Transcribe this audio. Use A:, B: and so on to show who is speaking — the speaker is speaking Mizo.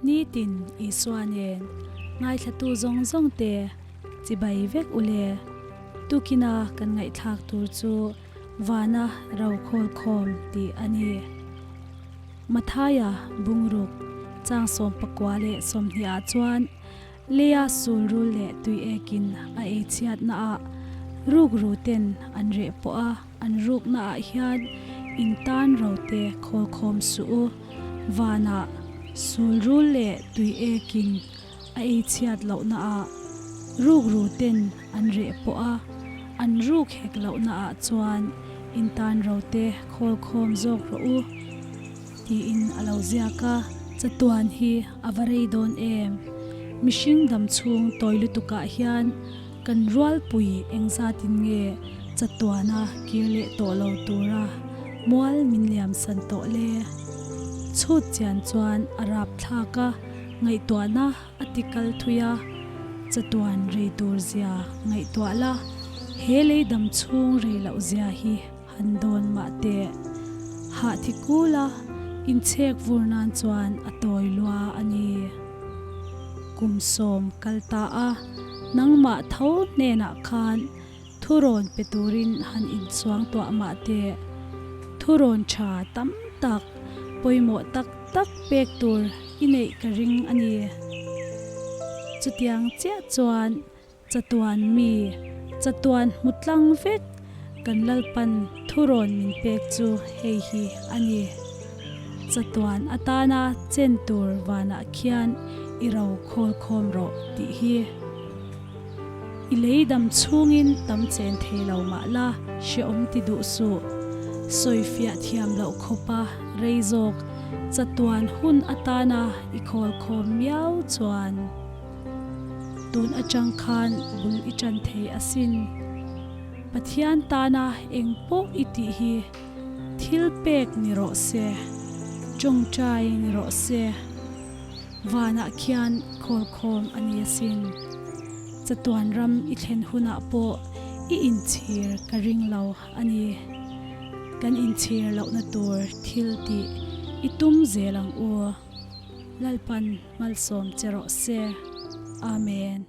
A: Nitin Isua nen ngaithlatu zawng zawng te chibai vek u le. Tukina kan ngaihthlak tur chu Vana Rokhawl Khawm tih a ni. Mathaia bungruk chang 19 leh 20 ah chuan Leia sulrul leh tui ekin a ei chhiatna ah rukru ten an reh pawh a, an rukna ah hian in tan ro te khawl khawm suh u. Vanah sulrul leh tui ekin a ei chhiat lohna ah rukru ten an reh pawh a, an ruk hek lohna ah chuan in tan ro te khawl khawm zawk rawh u. Tiin a lo ziak a, chatuan hi a va rei dawn em? Mihring dam chhung tawi lutukah hian kan rualpui engzatin nge chatuana kir leh tawh lo tura mual min liamsan tawh le? Chhut chian chuan a rap thlak a, ngaihtuahna a ti kal thui a, chatuan rei tur zia ngaihtuah la, he lei dam chhung rei loh zia hi Han dawn mah teh. Hah thi kul a, inchhek vur nan chuan a tawi lua a ni. Kum sawm kal ta a, nangmah tho hnenah khan thurawn pe turin han inchuang tuah mah teh. Thurawn tha tam tak, pawimawh tak tak pek tur i neih ka ring a ni. Chutiang chiah chuan Chatuan mi, chatuan hmu tlang vek kan Lalpan thurawn min pek chu hei hi a ni. Chatuan atana chen tur vanah khian i ro khawl khawm rawh tih hi. I lei dam chhungin tam chen thei lo mah la hrehawm ti duh suh. Sawifiah thiam loh khawpa rei zawk chatuan hun atana i khawl khawm miau chuan. Tun atang khan bul i tan thei asin. Pathian tana eng pawh i tih hi thil pek ni rawh se, tawngtai ni rawh se. Vanah khian khawlkhawm a ni asin. Chatuan ram i thlen hunah pawh i inchhir ka ring lo a ni. Kan inchhir lohna tur thil tih i tum zel ang u. Lalpan. Malsawm che rawh se. Amen.